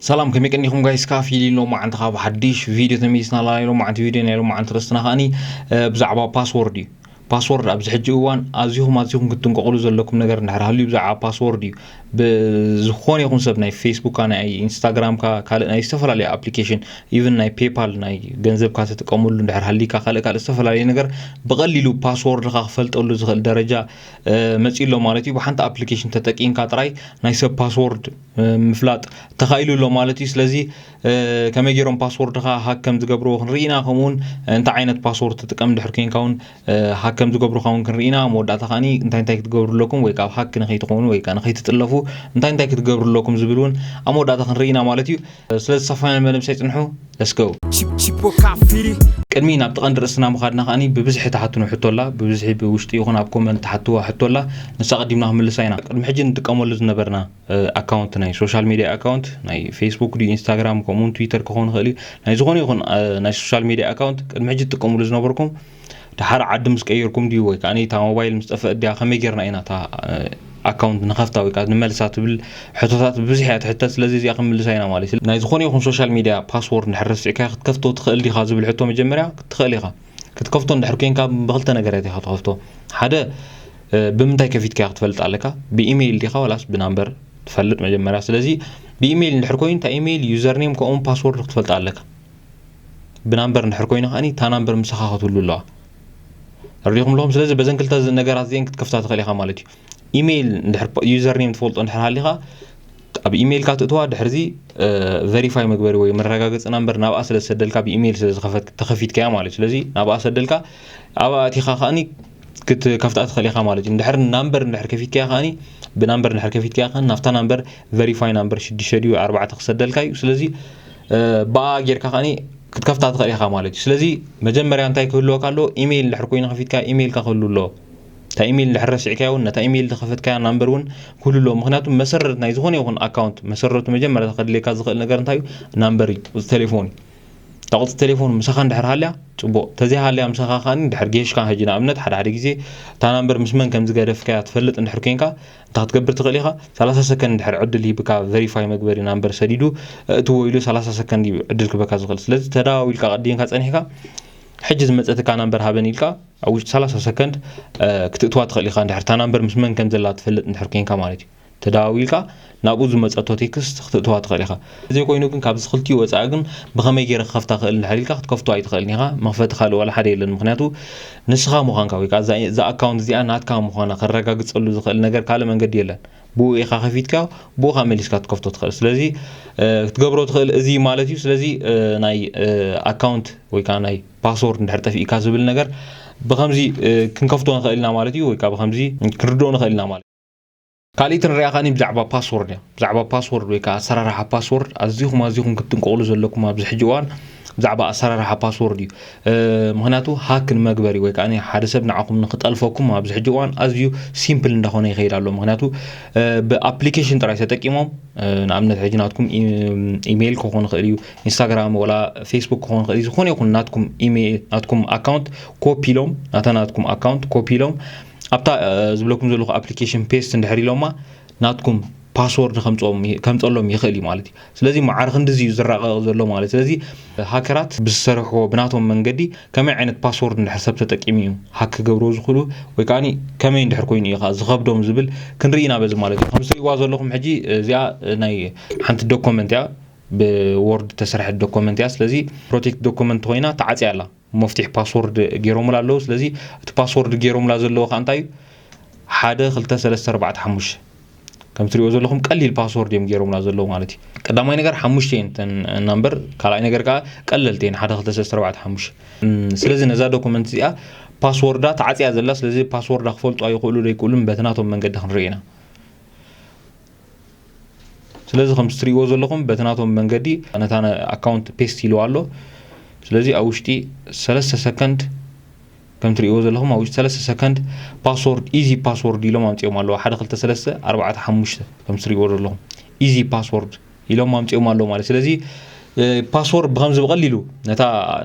ሰላም፣ ከመይ ቀኒኹም ጋይስ? ካፊ ኢሉ ሎማዓንቲ ካብ ሓድሽ ቪድዮ ተመሊስና ኣለና። ሎማዓንቲ ቪድዮ ናይ ሎማዓንቲ ርእስትና ከኣኒ፣ እ፣ ብዛዕባ ፓስወርድ እዩ። ፓስወርድ ኣብዚ ሕጂ እዋን ኣዚኹም ኣዚኹም ክትጥንቀቑሉ ዘለኩም ነገር እንድሕር ሃልዩ ብዛዕባ ፓስወርድ እዩ። ብዝኾነ ይኹን ሰብ ናይ ፌስቡክካ፣ ናይ ኢንስታግራምካ፣ ካልእ ናይ ዝተፈላለዩ ኣፕሊኬሽን፣ ኢቭን ናይ ፔፓል ናይ ገንዘብካ ትጥቀመሉ እንድሕር ሃልይካ፣ ካልእ ካልእ ዝተፈላለየ ነገር ብቐሊሉ ፓስወርድኻ ክፈልጠሉ ዝኽእል ደረጃ፣ እ፣ መጺኡ ኣሎ ማለት እዩ። ብሓንቲ ኣፕሊኬሽን ተጠቂምካ ጥራይ ናይ ሰብ ፓስወርድ እ፣ ምፍላጥ ተኻኢሉ ኣሎ ማለት እዩ። ስለዚ፣ እ፣ ከመይ ገይሮም ፓስወርድኻ ሃክ ከም ዝገብርዎ ክንርኢ ኢና። ከምኡውን እንታይ ዓይነት ፓስወርድ ትጥቀም እንድሕር ኮይንካ እውን፣ እ፣ ሃክ ከም ዝገብሩኻ እውን ክንርኢ ኢና። ኣብ መወዳእታ ከኣኒ እንታይ እንታይ ክትገብሩ ኣለኩም ወይ ከዓ ሃክ ንኸይትኾኑ ወይ ከዓ ንኸይትጥለፉ እንታይ እንታይ ክትገብሩ ኣለኩም ዝብል እውን ኣብ መወዳእታ ክንርኢ ኢና ማለት እዩ። ስለዚ ሳፋያን መደምሰይ ጽንሑ። Let's go። Chip- Chipo Kafiri። ቅድሚ ናብ ቀንዲ ርእስና ምኻድና ከኣኒ ብብዝሒ ትሓትኑ ሕቶ ኣላ፣ ብብዝሒ ብውሽጢ ይኹን ኣብ ኮመንት ትሓትዋ ሕቶ ኣላ፣ ንሳ ቀዲምና ክንምልሳ ኢና። ቅድሚ ሕጂ ንጥቀመሉ ዝነበርና እ፣ ኣካውንት ናይ ሶሻል ሚድያ ኣካውንት ናይ ፌስቡክ ድዩ ኢንስታግራም ከምኡውን ትዊተር ክኸውን ይኽእል እዩ። ናይ ዝኾነ ይኹን፣ እ፣ ናይ ሶሻል ሚድያ ኣካውንት ቅድሚ ሕጂ ትጥቀምሉ ዝነበርኩም ድሓር ዓዲ ምስ ቀየርኩም ድዩ ወይ ከዓ እታ ሞባይል ምስ ጠፍአት ድያ ከመይ ጌርና ኢና እታ፣ እ፣ ኣካውንት ንኸፍታ ወይ ከዓ ንመልሳ ትብል ሕቶታት ብብዝሒ እያ ትሕተት። ስለዚ እዚኣ ክንምልሳ ኢና ማለት እዩ። ናይ ዝኾነ ይኹን ሶሻል ሚድያ ፓስወርድ እንድሕር ረሲዕካ ክትከፍቶ ትኽእል ዲኻ ዝብል ሕቶ መጀመርያ ክትኽእል ኢኻ። ክትከፍቶ እንድሕር ኮይንካ ብክልተ ነገራት ኢኻ ትኸፍቶ። ሓደ፣ እ፣ ብምንታይ ከፊትካዮ ክትፈልጥ ኣለካ። ብኢሜይል ዲኻ ዋላስ ብናምበር ትፈልጥ መጀመርያ። ስለዚ ብኢሜይል እንድሕር ኮይኑ እታ ኢሜይል ዩዘርኔም ከምኡውን ፓስወርድ ክትፈልጥ ኣለካ። ብናምበር እንድሕር ኮይኑ ከኣኒ እታ ናምበር ምሳኻ ክትህሉ ኣለዋ። ተረዲኹም ኣለኹም? ስለዚ በዘን ክልተ ነገራት እዚአን ክትከፍታ ትኽእል ኢኻ ማለት እዩ። ኢሜይል እንድሕር ፓ-፣ ዩዘርኔም ትፈልጦ እንድሕር ሃሊኻ ኣብ ኢሜይልካ ትእትዋ፣ ድሕርዚ፣ እ፣ ቨሪፋይ መግበሪ ወይ መረጋገፂ ናምበር ናብኣ ስለ ዝሰደልካ ብኢሜይል ስለ ዝኸፈት-፣ ተኸፊትካያ ማለት እዩ። ስለዚ ናብኣ ሰደልካ ኣብኣ ኣቲኻ ከኣኒ ክትከፍታ ትኽእል ኢኻ ማለት እዩ። እንድሕር ናምበር እንድሕር ከፊትካያ ከኣኒ ብናምበር እንድሕር ከፊትካያ ከኣኒ ናብታ ናምበር ቨሪፋይ ናምበር ሽዱሽተ ድዩ ኣርባዕተ ክሰደልካ እዩ። ስለዚ፣ እ፣ ብኣ ጌርካ ከኣኒ ክትከፍታ ትኽእል ኢኻ ማለት እዩ። ስለዚ መጀመርያ እንታይ ክህልወካ ኣለዎ? ኢሜይል እንድሕር ኮይኑ ከፊትካ ኢሜይልካ ክህሉ ኣለዎ። እታ ኢሜይል እንድሕር ረሲዕካያ እውን ነታ ኢሜይል ዝኸፈትካያ ናምበር እውን ክህሉ ኣለዎ። ምኽንያቱ መሰረት ናይ ዝኾነ ይኹን ኣካውንት መሰረቱ መጀመርያ ከድልየካ ዝኽእል ነገር እንታይ እዩ? ናምበር እዩ፣ ቁፅሪ ቴሌፎን እዩ። እታ ቁፅሪ ቴሌፎን ምሳኻ እንድሕር ሃልያ ፅቡቕ፣ ተዘይሃልያ ምሳኻ ከኣ እንድሕር ጌሽካ፣ ሕጂ ንኣብነት ሓደ ሓደ ግዜ እታ ናምበር ምስ መን ከም ዝገደፍካያ ትፈልጥ እንድሕር ኮይንካ እንታይ ክትገብር ትኽእል ኢኻ? ሰላሳ ሰከንድ እንድሕር ዕድል ሂብካ ቨሪፋይ መግበሪ ናምበር ሰዲዱ እእትዎ ኢሉ ሰላሳ ሰከንድ እዩ ዕድል ክበካ ዝኽእል። ስለዚ ተደዋዊልካ ቀዲምካ ጸኒሕካ ሕጂ ዝመጸትካ ናምበር ሃበኒ ኢልካ ኣብ ውሽጢ ሰላሳ ሰከንድ፣ እ፣ ክትእትዋ ትኽእል ኢኻ። እንድሕር እታ ናምበር ምስ መን ከም ዘላ ትፈልጥ እንድሕር ኮይንካ ማለት እዩ። ተደዋዊልካ ናብኡ ዝመጸቶ ቴክስት ክትእትዋ ትኽእል ኢኻ። ዘይኮይኑ ግን ካብዚ ክልቲኡ ወጻኢ ግን ብኸመይ ገይረ ክኸፍታ ክእል እንድሕር ኢልካ ክትከፍቶ ኣይትኽእልን ኢኻ። መኽፈቲ ካልእ ዋላ ሓደ የለን። ምኽንያቱ ንስኻ ምዃንካ ወይ ከዓ እዛ፣ እዛ ኣካውንት እዚኣ ናትካ ምዃና ከረጋግጸሉ ዝኽእል ነገር ካልእ መንገዲ የለን። ብኡ ኢኻ ከፊትካዮ፣ ብኡ ኻብ መሊስካ ክትከፍቶ ትኽእል። ስለዚ፣ እ፣ ክትገብሮ ትኽእል እዚ ማለት እዩ። ስለዚ፣ እ፣ ናይ፣ እ፣ ኣካውንት ወይ ከዓ ናይ ፓስወርድ እንድሕር ጠፊእካ ዝብል ነገር ብኸምዚ፣ እ፣ ክንከፍቶ ንኽእል ኢና ማለት እዩ፣ ወይ ከዓ ብኸምዚ ክንርድኦ ንኽእል ኢና ማለት እዩ። ካልኣይቲ ንሪኣ ከኣኒ ብዛዕባ ፓስወርድ እያ። ብዛዕባ ፓስወርድ ወይ ከዓ ኣሰራርሓ ፓስወርድ ኣዚኹም ኣዚኹም ክትጥንቀቑሉ ዘለኩም ኣብዚ ሕጂ እዋን ብዛዕባ ኣሰራርሓ ፓስወርድ እዩ። እ፣ ምኽንያቱ ሃክ ንመግበሪ ወይ ከዓ ሓደ ሰብ ንዓኹም ንክጠልፈኩም ኣብዚ ሕጂ እዋን ኣዝዩ ሲምፕል እንዳኾነ ይኸይድ ኣሎ። ምኽንያቱ፣ እ፣ ብኣፕሊኬሽን ጥራይ ተጠቂሞም፣ እ፣ ንኣብነት ሕጂ ናትኩም ኢ-፣ ኢሜይል ክኾን ይኽእል እዩ፣ ኢንስታግራም ወላ ፌስቡክ ክኾን ይኽእል እዩ፣ ዝኾነ ይኹን ናትኩም ኢሜይል፣ ናትኩም ኣካውንት ኮፒ ኢሎም፣ ናታ ናትኩም ኣካውንት ኮፒ ኢሎም ኣብታ፣ እ፣ ዝብለኩም ዘለኹ ኣፕሊኬሽን ፔስት እንድሕር ኢሎማ ናትኩም ፓስወርድ ከምጽኦም ይ-፣ ከምጸሎም ይኽእል እዩ ማለት እዩ። ስለዚ ማዕረ ክንድዚ እዩ ዝራቐቕ ዘሎ ማለት። ስለዚ ሃከራት ብዝሰርሕዎ ብናቶም መንገዲ ከመይ ዓይነት ፓስወርድ እንድሕር ሰብ ተጠቂሙ እዩ ሃክ ክገብርዎ ዝኽእሉ ወይ ከኣኒ ከመይ እንድሕር ኮይኑ እዩ ከኣ ዝኸብዶም ዝብል ክንርኢ ኢና በዚ ማለት እዩ። ከም ዝሪእዋ ዘለኹም ሕጂ እዚኣ ናይ ሓንቲ ዶኮመንት እያ፣ ብወርድ ተሰርሐት ዶኮመንት እያ። ስለዚ ፕሮቴክት ዶኮመንት ኮይና ተዓጽያ ኣላ። መፍትሒ ፓስወርድ ገይሮምላ ኣለዉ። ስለዚ እቲ ፓስወርድ ገይሮምላ ዘለዉ ከኣ እንታይ እዩ? ሓደ ክልተ ሰለስተ ኣርባዕተ ሓሙሽተ። ከም ትሪእዎ ዘለኹም ቀሊል ፓስወርድ እዮም ገይሮምላ ዘለዉ ማለት እዩ። ቀዳማይ ነገር ሓሙሽተ እየን እተን ናምበር፣ ካልኣይ ነገር ከኣ ቀለልቲ እየን፣ ሓደ ክልተ ሰለስተ ኣርባዕተ ሓሙሽተ። እም፣ ስለዚ ነዛ ዶኩመንት እዚኣ ፓስወርዳ ተዓጽያ ዘላ፣ ስለዚ ፓስወርዳ ክፈልጡ ኣይኽእሉ ዶ ኣይክእሉን በቲ ናቶም መንገዲ ክንርኢ ኢና። ስለዚ ከምዚ ትሪእዎ ዘለኹም በቲ ናቶም መንገዲ ነታ ነ-፣ ኣካውንት ፔስት ኢልዋ ኣሎ። ስለዚ ኣብ ውሽጢ ሰለስተ ሰከንድ ከም ትሪእዎ ዘለኹም ኣብ ውሽጢ ሰለስተ ሰከንድ ፓስወርድ፣ ኢዚ ፓስወርድ ኢሎም ኣምጺኦም ኣለዉ። ሓደ ክልተ ሰለስተ ኣርባዕተ ሓሙሽተ ከም ትሪእዎ ዘለኹም ኢዚ ፓስወርድ ኢሎም ኣምጺኦም ኣለዉ ማለት። ስለዚ፣ እ፣ ፓስወርድ ብኸምዚ ብቐሊሉ ነታ፣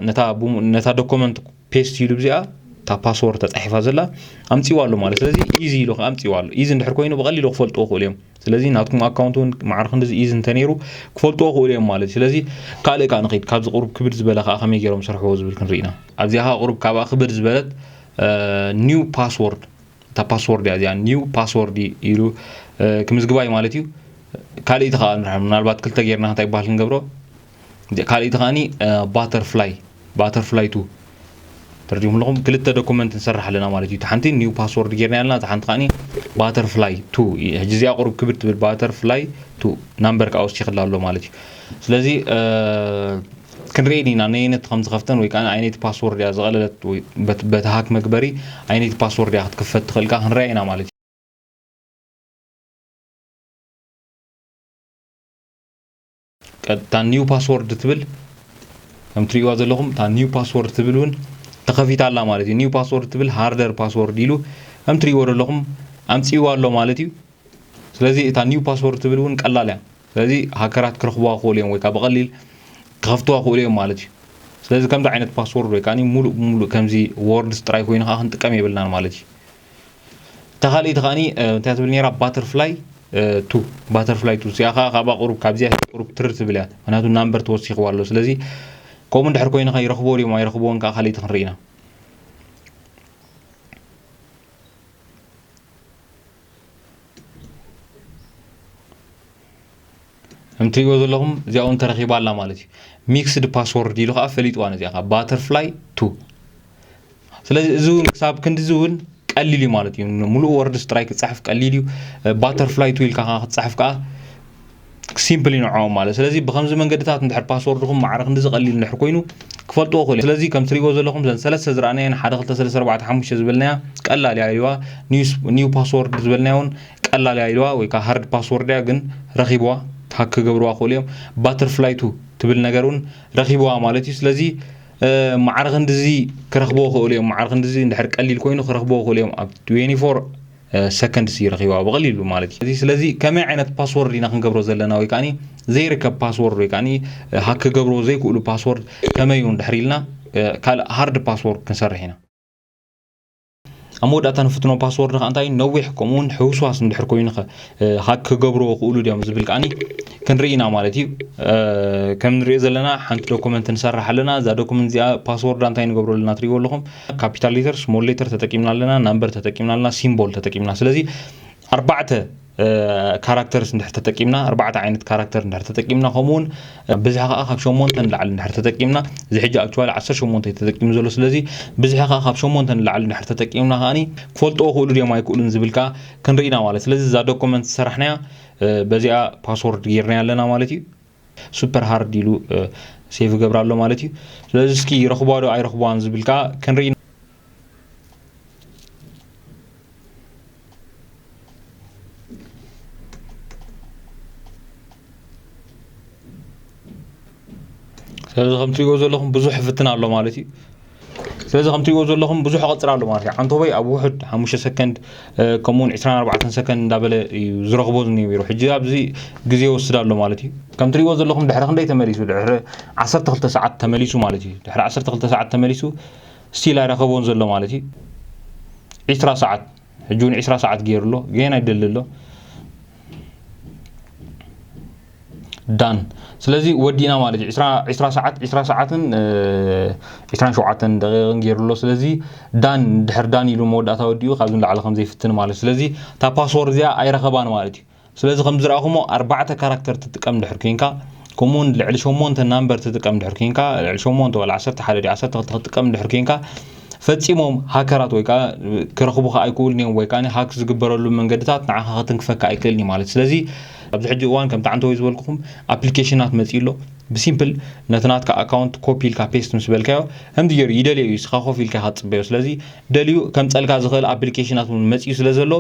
ነታ ቡ-፣ ነታ ዶኮመንት ፔስት ኢሉ ብዚኣ እታ ፓስወርድ ተጻሒፋ ዘላ ኣምጺዋ ኣሎ ማለት። ስለዚ ኢዚ ኢሉ ኣምጺዋ ኣሎ። ኢዚ እንድሕር ኮይኑ ብቐሊሉ ክፈልጥዎ ክእሉ እዮም። ስለዚ ናትኩም ኣካውንት እውን ማዕረ ክንድዚ ኢዚ እንተነይሩ ክፈልጥዎ ክእሉ እዮም ማለት እዩ። ስለዚ ካልእ ከዓ ንኸይድ፣ ካብዚ ቁሩብ ክብድ ዝበለ ከዓ ከመይ ገይሮም ሰርሕዎ ዝብል ክንርኢ ኢና። ኣብዚኣ ከዓ ቁሩብ ካብኣ ክብድ ዝበለት ኒው ፓስወርድ፣ እታ ፓስወርድ እያ እዚኣ፣ ኒው ፓስወርድ ኢሉ ክምዝግባ እዩ ማለት እዩ። ካልእቲ ከዓ ንርሓ ምናልባት ክልተ ጌርና እንታይ ይበሃል ክንገብሮ። ካልእቲ ከዓኒ ባተርፍላይ፣ ባተርፍላይ ቱ ተርዲኹም ኣለኹም። ክልተ ዶኩመንት ንሰርሕ ኣለና ማለት እዩ። ሓንቲ ኒው ፓስወርድ ጌርና ኣለና፣ እታ ሓንቲ ከዓኒ ባተርፍላይ ቱ። ሕጂ እዚኣ ቁሩብ ክብድ ትብል፣ ባተርፍላይ ቱ ናምበር ከዓ ወሲኽላ ኣሎ ማለት እዩ። ስለዚ ክንርኢ ኢና ነየነት ከም ዝኸፍተን ወይ ከዓ ኣይነይቲ ፓስወርድ እያ ዝቐለለት፣ በቲ ሃክ መግበሪ ኣይነይቲ ፓስወርድ እያ ክትክፈት ትኽእል ከዓ ክንርኣ ኢና ማለት እዩ። እታ ኒው ፓስወርድ ትብል ከም ትሪእዋ ዘለኹም፣ እታ ኒው ፓስወርድ ትብል እውን ተኸፊታ ኣላ ማለት እዩ። ኒው ፓስወርድ ትብል ሃርደር ፓስወርድ ኢሉ ከም ትሪእዎ ዘለኹም ኣምፂእዋ ኣሎ ማለት እዩ። ስለዚ እታ ኒው ፓስወርድ ትብል እውን ቀላል እያ። ስለዚ ሃከራት ክረኽቡዋ ክኽእሉ እዮም ወይ ከዓ ብቐሊል ክኸፍትዋ ክኽእሉ እዮም ማለት እዩ። ስለዚ ከምዚ ዓይነት ፓስወርድ ወይ ከዓ ሙሉእ ብሙሉእ ከምዚ ወርድስ ጥራይ ኮይኑ ከዓ ክንጥቀም የብልናን ማለት እዩ። እታ ካልኣይቲ ከዓኒ እንታይ ትብል ነይራ? ባተርፍላይ ቱ፣ ባተርፍላይ ቱ እዚኣ ከዓ ካብኣ ቁሩብ ካብዚኣ ቁሩብ ትርር ትብል እያ። ምክንያቱ ናምበር ተወሲኽዋ ኣሎ። ስለዚ ከምኡ እንድሕር ኮይኑ ከዓ ይረኽብዎ ድዮም ኣይረኽብዎን ከዓ ካልኣይቲ ክንርኢ ኢና። ከም ትሪእዎ ዘለኹም እዚኣ እውን ተረኺባ ኣላ ማለት እዩ። ሚክስድ ፓስወርድ ኢሉ ከዓ ፈሊጥዋ ነዚኣ ከዓ ባተርፍላይ ቱ። ስለዚ እዚ እውን ክሳብ ክንድዚ እውን ቀሊል እዩ ማለት እዩ። ሙሉእ ወርድስ ጥራይ ክፀሕፍ ቀሊል እዩ። ባተርፍላይ ቱ ኢልካ ከዓ ክትፀሕፍ ከዓ ሲምፕል እዩ ንዕኦም ማለት። ስለዚ ብከምዚ መንገድታት እንድሕር ፓስወርድኹም ማዕረ ክንድዚ ቀሊል እንድሕር ኮይኑ ክፈልጥዎ ክእሉ እዮም። ስለዚ ከም ትሪእዎ ዘለኹም ዘን ሰለስተ ዝረኣናየን ሓደ ክልተ ሰለስተ ኣርባዕተ ሓሙሽተ ዝበልናያ ቀላል እያ ኢልዋ። ኒው ፓስወርድ ዝበልናያ እውን ቀላል እያ ኢልዋ ወይ ከዓ ሃርድ ፓስወርድ እያ ግን ረኺብዋ፣ ሃክ ክገብርዋ ክእሉ እዮም። ባተርፍላይ ቱ ትብል ነገር እውን ረኺብዋ ማለት እዩ። ስለዚ ማዕረ ክንድዚ ክረኽብዎ ክእሉ እዮም። ማዕረ ክንድዚ እንድሕር ቀሊል ኮይኑ ክረኽብዎ ክእሉ እዮም። ኣብ ትዌንቲ ፎር ሰከንድስ እዩ ረኺብዋ ብቐሊሉ ማለት እዩ። ስለዚ ከመይ ዓይነት ፓስወርድ ኢና ክንገብሮ ዘለና ወይ ከዓኒ ዘይርከብ ፓስወርድ ወይ ከዓኒ ሃክ ክገብርዎ ዘይክእሉ ፓስወርድ ከመይ እዩ እንድሕር ኢልና ካልእ ሃርድ ፓስወርድ ክንሰርሕ ኢና። ኣብ መወዳእታ ንፍትኖ ፓስወርድ ከዓ እንታይ ነዊሕ ከምኡ እውን ሕውስዋስ እንድሕር ኮይኑ ከ ሃክ ክገብርዎ ክእሉ ድዮም ዝብል ከዓኒ ክንርኢ ኢና ማለት እዩ። ከም ንሪኦ ዘለና ሓንቲ ዶኩመንት ንሰርሕ ኣለና። እዛ ዶኩመንት እዚኣ ፓስወርዳ እንታይ ንገብሮ ኣለና ትሪእዎ ኣለኹም። ካፒታል ሌተር፣ ስሞል ሌተር ተጠቂምና ኣለና፣ ናምበር ተጠቂምና ኣለና፣ ሲምቦል ተጠቂምና። ስለዚ ኣርባዕተ ካራክተርስ እንድሕር ተጠቂምና፣ ኣርባዕተ ዓይነት ካራክተር እንድሕር ተጠቂምና፣ ከምኡ እውን ብዝሒ ከዓ ካብ ሸሞንተ ንላዕሊ እንድሕር ተጠቂምና፣ እዚ ሕጂ ኣክቹዋሊ ዓሰርተ ሸሞንተ እዩ ተጠቂሙ ዘሎ። ስለዚ ብዝሒ ከዓ ካብ ሸሞንተ ንላዕሊ እንድሕር ተጠቂምና ከዓኒ ክፈልጥዎ ክእሉ ድዮም ኣይክእሉን ዝብል ከዓ ክንርኢ ኢና ማለት። ስለዚ እዛ ዶኩመንት ዝሰራሕናያ በዚኣ ፓስወርድ ጌርናያ ኣለና ማለት እዩ። ሱፐር ሃርድ ኢሉ ሴቭ ገብር ኣሎ ማለት እዩ። ስለዚ እስኪ ይረኽቧ ዶ ኣይረኽቧን ዝብል ከዓ ክንርኢ። ስለዚ ከም ትሪእዎ ዘለኹም ብዙሕ ይፍትን ኣሎ ማለት እዩ። ስለዚ ከም ትሪእዎ ዘለኹም ብዙሕ ይቐፅር ኣሎ ማለት እዩ። ዓንቶበይ ኣብ ውሑድ ሓሙሽተ ሰከንድ ከምኡውን ዕስራን ኣርባዕተን ሰከንድ እንዳበለ እዩ ዝረኽቦ ነይሩ። ሕጂ ኣብዚ ግዜ ይወስድ ኣሎ ማለት እዩ። ከም ትሪእዎ ዘለኹም ድሕሪ ክንደይ ተመሊሱ? ድሕሪ ዓሰርተ ክልተ ሰዓት ተመሊሱ ማለት እዩ። ድሕሪ ዓሰርተ ክልተ ሰዓት ተመሊሱ ስቲል ኣይረኸቦን ዘሎ ማለት እዩ። ዕስራ ሰዓት ሕጂ እውን ዕስራ ሰዓት ገይሩ ኣሎ፣ ገና ይደሊ ኣሎ። ዳን። ስለዚ ወዲእና ማለት እዩ። ዕስራ ሰዓት፣ ዕስራ ሰዓትን ዕስራን ሸውዓተን ደቂቕን ገይሩ ኣሎ። ስለዚ ዳን፣ ድሕር ዳን ኢሉ መወዳእታ ወዲኡ ካብዚ ንላዕሊ ከም ዘይፍትን ማለት እዩ። ስለዚ እታ ፓስወርድ እዚኣ ኣይረኸባን ማለት እዩ። ስለዚ ከም ዝረኣኹሞ ኣርባዕተ ካራክተር ትጥቀም ድሕር ኮይንካ፣ ከምኡውን ልዕሊ ሸሞንተ ናምበር ትጥቀም ድሕር ኮይንካ፣ ልዕሊ ሸሞንተ ወላ ዓሰርተ ሓደ ድዩ ዓሰርተ ክልተ ክትጥቀም ድሕር ኮይንካ፣ ፈጺሞም ሃከራት ወይ ከዓ ክረኽቡኻ ኣይክእሉን እዮም ወይ ከዓ ሃክ ዝግበረሉ መንገድታት ንዓኻ ክትንክፈካ ኣይክእልን እዩ ማለት። ስለዚ ኣብዚ ሕጂ እዋን ከምቲ ዓንተወይ ዝበልኩኹም ኣፕሊኬሽናት መፂኡ ኣሎ። ብሲምፕል ነቲ ናትካ ኣካውንት ኮፒ ኢልካ ፔስት ምስ በልካዮ ከምዚ ገይሩ ይደልዮ እዩ፣ እስኻ ኮፍ ኢልካ ኢኻ ትፅበዮ። ስለዚ ደልዩ ከምፀልካ ዝኽእል ኣፕሊኬሽናት እውን መፂኡ ስለ ዘሎ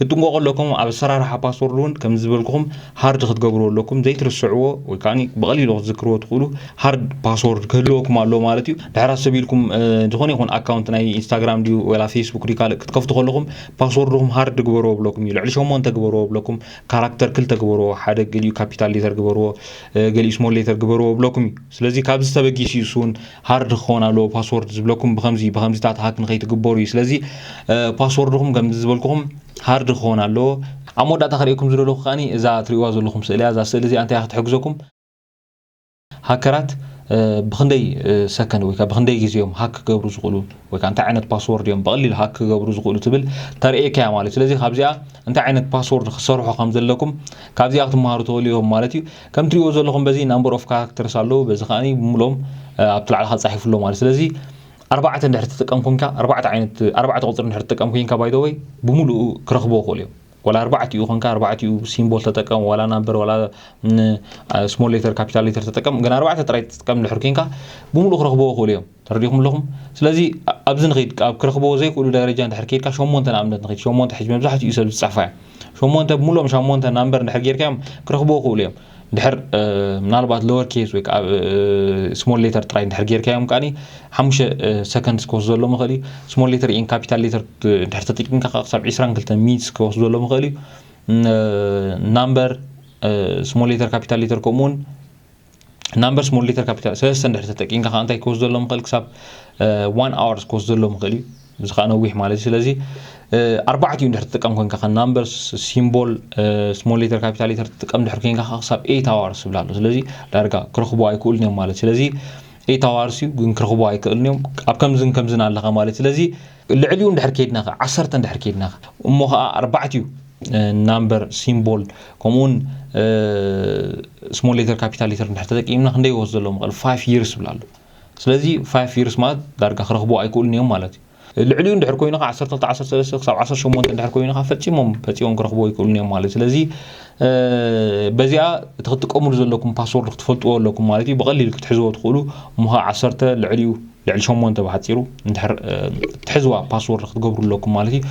ክትጥንቀቁ ኣለኩም። ኣብ ኣሰራርሓ ፓስወርድ እውን ከም ዝበልኩኹም ሃርድ ክትገብርዎ ኣለኩም። ዘይትርስዕዎ ወይ ከዓ ብቐሊሉ ክትዝክርዎ ትኽእሉ ሃርድ ፓስወርድ ክህልወኩም ኣለዎ ማለት እዩ። ድሕር ኣሰቢልኩም ዝኾነ ይኹን ኣካውንት ናይ ኢንስታግራም ድዩ ወላ ፌስቡክ ድዩ ካልእ ክትከፍቱ ከለኹም ፓስወርድኹም ሃርድ ግበርዎ ብለኩም እዩ። ልዕሊ ሸሞንተ ግበርዎ ብለኩም። ካራክተር ክልተ ግበርዎ፣ ሓደ ገሊኡ ካፒታል ሌተር ግበርዎ፣ ገሊኡ ስሞል ሌተር ግበርዎ ብለኩም እዩ። ስለዚ ካብዚ ተበጊሱ እዩ እሱ እውን ሃርድ ክኸውን ኣለዎ ፓስወርድ ዝብለኩም። ብከምዚ ብከምዚታት ሃክ ንኸይትግበሩ እዩ። ስለዚ ፓስወርድኹም ከምዚ ዝበልኩኹም ሃርድ ክኸውን ኣለዎ። ኣብ መወዳእታ ክርእየኩም ዝደለኹ ከዓኒ እዛ ትርእይዋ ዘለኹም ስእሊ እያ። እዛ ስእሊ እዚኣ እንታይ ክትሕግዘኩም? ሃከራት ብክንደይ ሰከንድ ወይ ከዓ ብክንደይ ግዜ እዮም ሃክ ክገብሩ ዝኽእሉ ወይ ከዓ እንታይ ዓይነት ፓስወርድ እዮም ብቐሊሉ ሃክ ክገብሩ ዝኽእሉ ትብል ተርእየካ እያ ማለት። ስለዚ ካብዚኣ እንታይ ዓይነት ፓስወርድ ክሰርሑ ከም ዘለኩም ካብዚኣ ክትመሃሩ ትኽእሉ ኢኹም ማለት እዩ። ከም ትሪእዎ ዘለኹም በዚ ናምበር ኦፍ ካራክተርስ ኣለዉ። በዚ ከዓኒ ብምልኦም ኣብቲ ላዕሊ ተፃሒፉ ኣሎ ማለት። ስለዚ ኣርባዕተ እንድሕር ትጥቀም ኮንካ ኣርባዕተ ዓይነት ኣርባዕተ ቁፅሪ እንድሕር ትጥቀም ኮንካ ባይደወይ ብምሉኡ ክረኽብዎ ክእሉ እዮም። ዋላ ኣርባዕቲኡ ኮንካ ኣርባዕቲኡ ሲምቦል ተጠቀም፣ ዋላ ናምበር ዋላ ስሞል ሌተር ካፒታል ሌተር ተጠቀም፣ ግን ኣርባዕተ ጥራይ ትጥቀም እንድሕር ኮንካ ብምሉኡ ክረኽብዎ ክእሉ እዮም። ተረዲኹም ኣለኹም? ስለዚ ኣብዚ ንኸይድ ኣብ ክረኽብዎ ዘይክእሉ ደረጃ እንድሕር ከይድካ ሸሞንተ ንኣብነት ንኸይድ ሸሞንተ ሕጂ መብዛሕትኡ ሰብ ዝፃሓፋ እያ። ሸሞንተ ብምሉኦም ሸሞንተ ናምበር እንድሕር ጌርካዮም ክረኽብዎ ክእሉ እዮም። ድሕር ምናልባት ሎወር ኬስ ወይ ከዓ ስሞል ሌተር ጥራይ እንድሕር ጌርካዮም ከዓኒ ሓሙሽተ ሰከንድስ ክወስደሎም ይኽእል እዩ። ስሞል ሌተር ኢን ካፒታል ሌተር እንድሕር ተጠቂምካ ከዓ ክሳብ ዕስራን ክልተን ሚኒትስ ክወስደሎም ይኽእል እዩ። ናምበር ስሞል ሌተር ካፒታል ሌተር ከምኡውን ናምበር ስሞል ሌተር ካፒታል ሰለስተ እንድሕር ተጠቂምካ ከዓ እንታይ ክወስደሎም ይኽእል ክሳብ ዋን ኣወርስ ክወስደሎም ይኽእል እዩ። እዚ ከዓ ነዊሕ ማለት እዩ። ስለዚ ኣርባዕቲኡ እንድሕር ትጥቀም ኮንካ ከም ናምበር ሲምቦል ስሞል ሌተር ካፒታል ሌተር ትጥቀም እንድሕር ኮንካ ከዓ ክሳብ ኤይት ኣወርስ ይብል ኣሎ። ስለዚ ዳርጋ ክረኽቡ ኣይክእሉን እዮም ማለት። ስለዚ ኤይት ኣወርስ እዩ ግን ክረኽቡ ኣይክእሉን እዮም። ኣብ ከምዝን ከምዝን ኣለኻ ማለት። ስለዚ ልዕሊኡ እንድሕር ከይድና ከ ዓሰርተ እንድሕር ከይድና ከ እሞ ከዓ ኣርባዕቲኡ ናምበር ሲምቦል ከምኡውን ስሞል ሌተር ካፒታል ሌተር እንድሕር ተጠቂምና ክንደይ ይወስደሎም ይኽእል ፋይቭ ይርስ ይብል ኣሎ። ስለዚ ፋይቭ ይርስ ማለት ዳርጋ ክረኽቡ ኣይክእሉን እዮም ማለት እዩ። ልዕሊኡ እንድሕር ኮይኑ ከዓ ዓሰርተ ክልተ ዓሰርተ ሰለስተ ክሳብ ዓሰርተ ሸሞንተ እንድሕር ኮይኑ ከዓ ፈፂሞም ፈፂሞም ክረኽቡ ኣይክእሉን እዮም ማለት እዩ። ስለዚ በዚኣ እቲ ክትጥቀምሉ ዘለኩም ፓስወርድ ክትፈልጥዎ ኣለኩም ማለት እዩ። ብቐሊሉ ክትሕዝዎ ትኽእሉ እሞ ከዓ ዓሰርተ ልዕሊኡ ልዕሊ ሸሞንተ ብሓፂሩ እንድሕር ትሕዝዋ ፓስወርድ ክትገብሩ ኣለኩም ማለት እዩ።